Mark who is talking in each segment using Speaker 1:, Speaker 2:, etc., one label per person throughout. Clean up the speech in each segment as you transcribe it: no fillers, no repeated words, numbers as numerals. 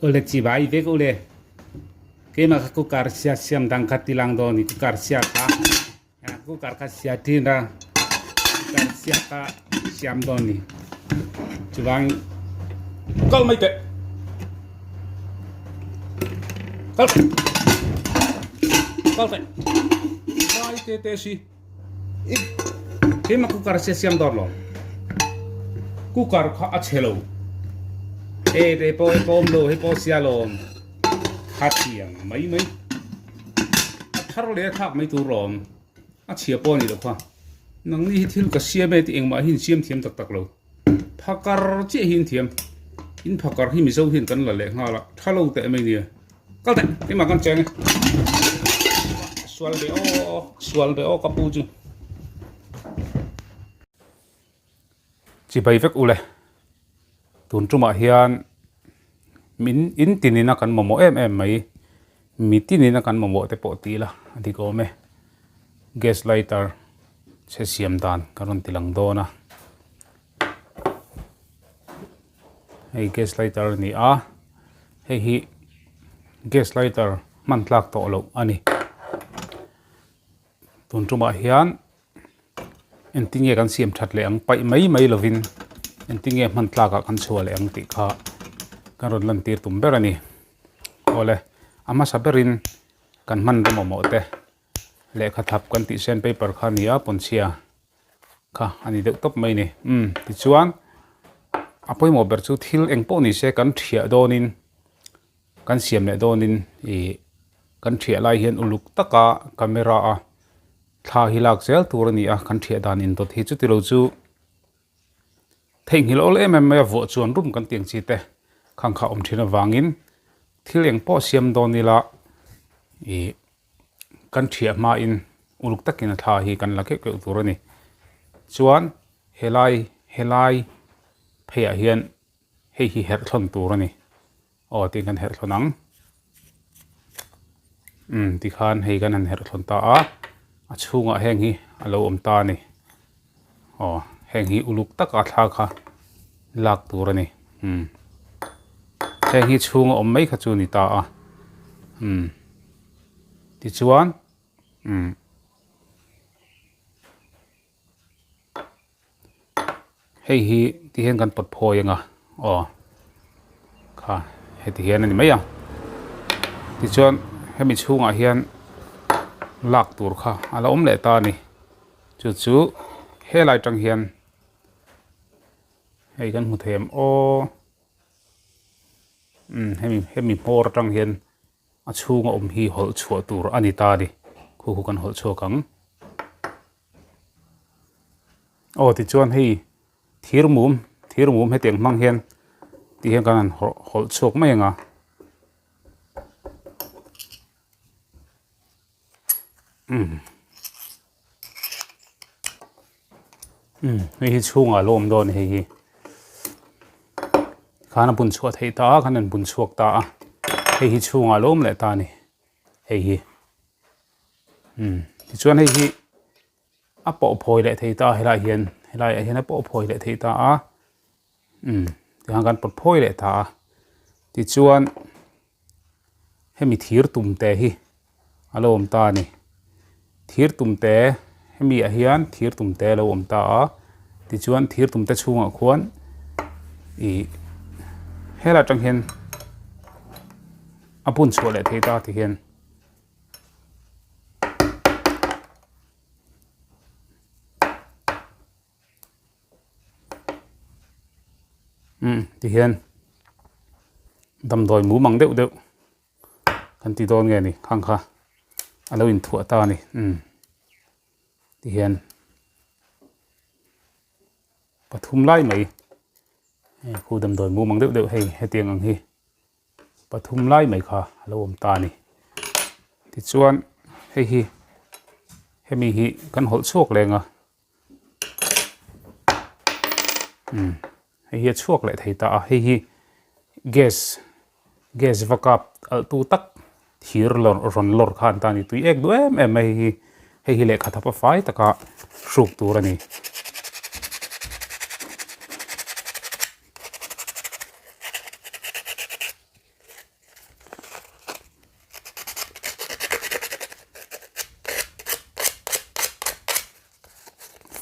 Speaker 1: Awle chibai vek ule. Keimah kha cooker sia siam dang kha tilang dawn ni cooker sia kha cooker kha sia thin a cooker sia kha siam dawn ni chuvang kal mai teh kal kal teh vai te te si Keimah cooker sia siam dawn lo. Cooker kha a chhe lo. E te pawh hei pawh awm lo hei pawh sia lawm. Kha thiang mai mai. A thar leh a thlak mai tur lawm. A chhia pawh a ni lo kha. Nangni hi thil ka siam e tih engmah hi in siam thiam tak tak lo. Phakar chiah hi in thiam. In phakar hi Mizo hian kan la leh nghal a. Tha lo teh mai nia. Kal teh keimah kan cheng e. Sual ve aw sual ve aw ka pu chu. Chibai vek ule. Tun tumah hian min in tinin a kan mamawh em em mai. Mi tinin a kan mamawh te pawh ti ila a dik awm e. Gas lighter chhe siam dan ka rawn ti lang dawn a. Hei gas lighter a ni a hei hi gas lighter hman tlak tawh loh a ni tun tumah hian engtin nge kan siam that leh ang paih mai mai lovin engtin nge hman tlak ah kan chhuah leh ang tih kha kan rawn lan tir tum ber a ni awle a hmasa berin kan hman ram mamawh te lehkha thap kan tih sen paper kha a ni a pawnchhia. kha a ni deuh tawp mai a ni umm tichuan a pawimawh ber chu thil eng pawh ni se kan thiah dawnin kan siam leh dawnin ih kan thiah lai hian uluk taka camera a thla hi lak zel tur a ni a kan thiah dan indawt hi chuti lo chu theihnghilh awl em em mai a vuah chuan rum kan tih ang chi te khang kha awm thin avangin thil eng pawh siam dawn ila ih. Kan thiah hmain uluk takin a thla hi kan la keuh keuh tur a ni. Chuan helai helai pheiah hian hei hi herh thlawn tur a ni. Aw tiin kan herh thlawn ang. Umm tikhan hei kan han herh thlawn ta a, a chhungah heng hi a lo awm ta a ni. Aw heng hi uluk taka thla kha lak tur a ni. Umm heng hi chhunga awm mai kha chu a ni ta a. Umm. Tichuan umm hei hi ti hian kan pawt phawi anga aw kha heti hian a ni mai a tichuan hemi chhungah hian lak tur kha a la awm leh ta a ni chu chu helai tang hian hei kan hmu thei em aw umm hemi hemi hmawr atang hian. A chhunga awm hi hawlh chhuah tur a ni ta a ni. Khu khu kan hawlh chhuak ang. Aw tichuan hei thir mum thir mum hetiang hmang hian ti hian kan han hawlh chhuak mai ang a. Umm umm hei hi chhungah a lo awm dawn a ni hei hi khan a bun chhuah theih ta a khan an bun chhuak ta a hei hi chhungah a lo awm leh ta a ni hei hi umm tichuan hei hi a pawh phawi leh thei ta a helaiah hian helaiah hian a pawh phawi leh thei ta a umm tikhan kan pawt phawi leh ta a tichuan. Hemi thir tum te hi a lo awm ta a ni. Thir tum te hemi ah hian thir tum te a lo awm ta a tichuan thir tum te chhungah khuan ih helai atang hian a bun chhuah leh thei ta ti hian. Umm ti hian damdawi mum ang deuh deuh kan ti dawn nge ni khang kha a lo inthuah ta a ni umm ti hian pathum lai mai hei khu damdawi mum ang deuh deuh hei hetiang ang hi pathum lai mai kha a lo awm ta a ni tichuan hei hi hemi hi kan hawlh chhuak leng a. Umm hei hi a chhuak leh thei ta a hei hi gas gas va kap alh tu tak thir lawr rawn lawr kha an ta a ni tui ek duh em em mai hei hi hei hi lehkha thap a fai taka hruk tur a ni.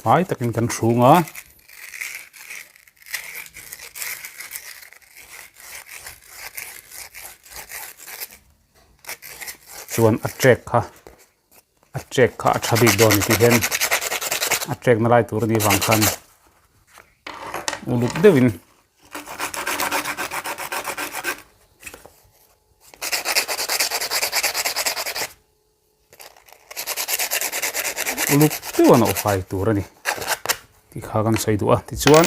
Speaker 1: Fai takin kan hrung a. Chuan a trek kha a trek kha a tha bik dawn ni tih hian a trek na lai tur a nih vang khan uluk deuhin uluk deuh a nawh fai tur a ni tih kha kan sawi duh a tichuan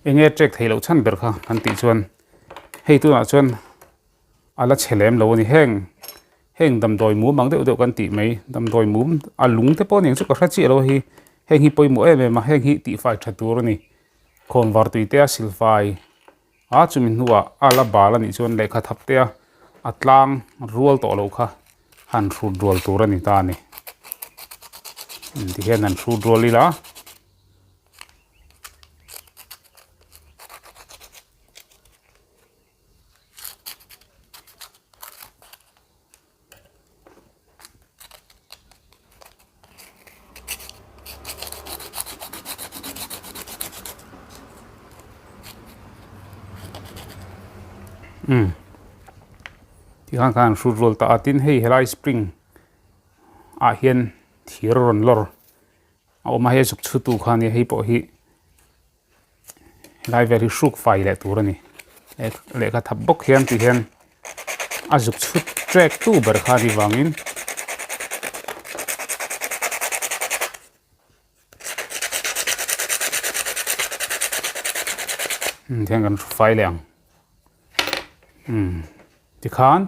Speaker 1: eng nge trek theih loh chhan ber kha kan tih chuan hei tunah chuan a la chhe lem lo a ni heng heng damdawi mum ang deuh deuh kan tih mai damdawi mum a lung te pawh a ni ang chu ka hre chiah lo a hi heng hi pawimawh em em a heng hi tihfai tha tur a ni khawnvar tui te a silfai A chumi hnuah a la bal a nih chuan lehkha thap te a a tlang rual tawh loh kha han hrut rual tur a ni ta a ni. Tihian han hrut rual ila. Umm tikhan khan an hrut rual ta a tin hei helai spring ah hian thir a rawn lawr a awm a hei a zuk chhu tu kha a nia hei pawh hi Helai vel hi hruk fai leh tur a ni lehkha thap bawk hian ti hian a zuk chhut trek tu ber kha a nih vangin tihian kan hru fai leh ang umm tikhan.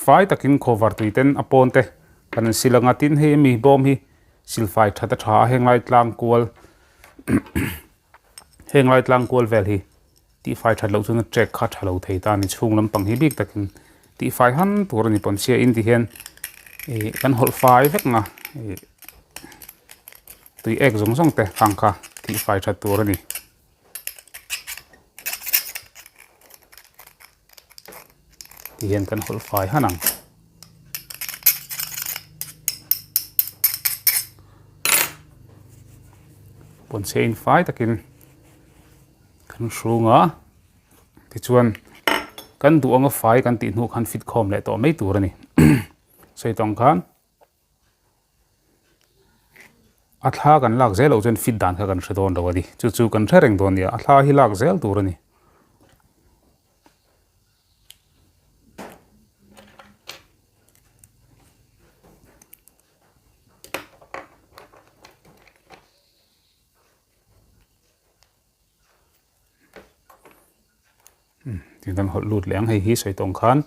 Speaker 1: Fai takin khawvar tui ten a pawn te kan han sil ang a tin hei ami bawm hi silfai that a tha a heng lai tlang kual heng lai tlang kual vel hi tihfai that loh chuan a trek kha tha lo thei ta a ni chhung lampang hi bik takin tihfai han tur a ni pawnchhia in ti hian ih kan hawlh fai vek ang a ih tui ek zawng zawng te khang kha tihfai that tur a ni. Ti hian kan hawlh fai han ang. Pawnchhe in fai takin kan hrung a tichuan kan duh anga fai kan tih hnu khan fit khawm leh tawh mai tur a ni. Sawi tawng khan. A thla kan lak zel loh chuan fit dan kha kan hre dawn lo a ni. Chu chu kan hre reng dawn nia, a thla hi lak zel tur a ni. Tin kan hawlh lut leh ang hei hi sawi tawng khan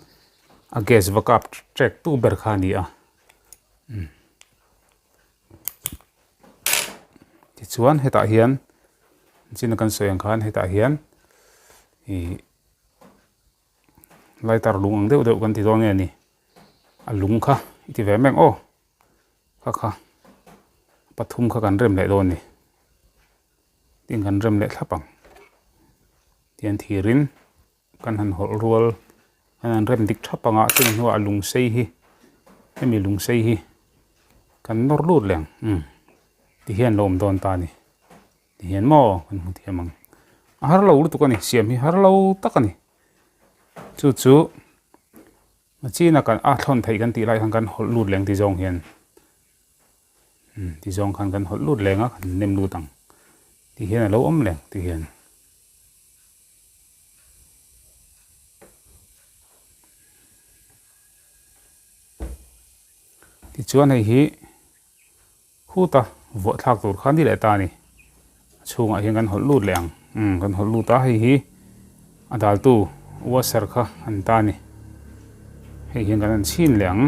Speaker 1: a gas va kap trek tu ber kha a ni a tichuan hetah hian chin a kan sawi ang khan hetah hian ih lighter lung ang deuh deuh kan ti dawn nge ni a lung kha i ti ve mek aw. Kha kha pathum kha kan rem leh dawn a ni tin kan rem leh thlap ang tian thirin kan han hawlh rual kan han rem dik thap ang a chumi hnuah a lung sei hi hemi lung sei hi kan nawr lut leh ang umm ti hian a lo awm dawn ta a ni ti hian maw kan hmu thiam ang a har lo lutuk a ni siam hi har lo tak a ni chu chu. A chin a kan a thlawn theih kan tih lai khan kan hawlh lut leng ti zawng hian umm ti zawng khan kan hawlh lut leng a kan nem lut ang ti hian a lo awm leng ti hian. Tichuan hei hi Khuta vuah thlak tur kha ni leh ta a ni. A chhungah hian kan hawlh lut leh ang. Umm kan hawlh lut a, hei hi a daltu washer kha an ta a ni. Hei hian kan han chhin leh ang.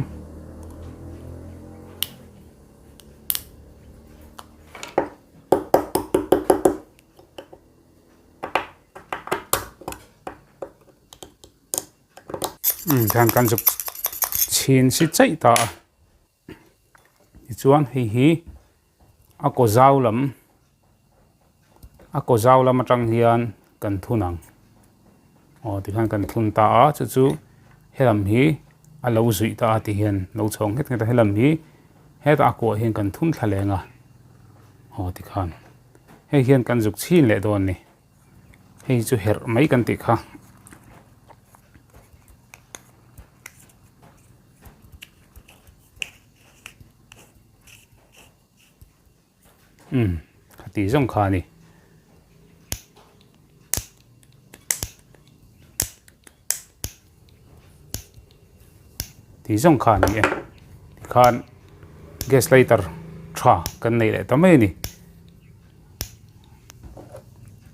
Speaker 1: Umm tihian kan zuk chhin si chaih ta a. Tichuan hei hi a kaw zau lam a kaw zau lam atang hian kan thun ang aw tikhan kan thun ta a chu chu helam hi a lo zuih ta a ti hian lo chho nghet nghet a helam hi Hetah a kuah hian kan thun thla leng a, aw tikhan hei hian kan zuk chhin leh dawn a ni. Hei chu herh mai kan tih kha. Umm khati zawng kha a ni. Ti zawng kha a ni e. Tikhan gas lighter tha kan nei leh ta mai a ni.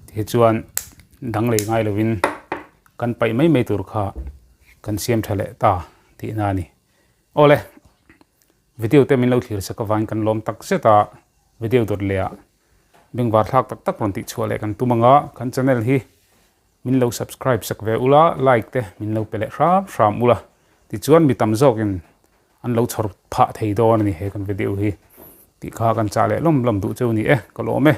Speaker 1: Tichuan dang lei ngai lovin kan paih mai mai tur kha kan siam tha leh ta tihna a ni. Awle. Video te min lo thlir sak avangin kan lawm tak zet a, video dawt leh ah bengvar thlak tak tak rawn tih chhuah leh kan tum ang a, kan channel hi min lo subscribe sak ve ula, like te min lo pe leh hram hram ula, tichuan mi tam zawkin an lo chhawr phah thei dawn a ni he kan video hi tih kha kan chah leh lawm lawm duh cheu ni e, ka lawm e.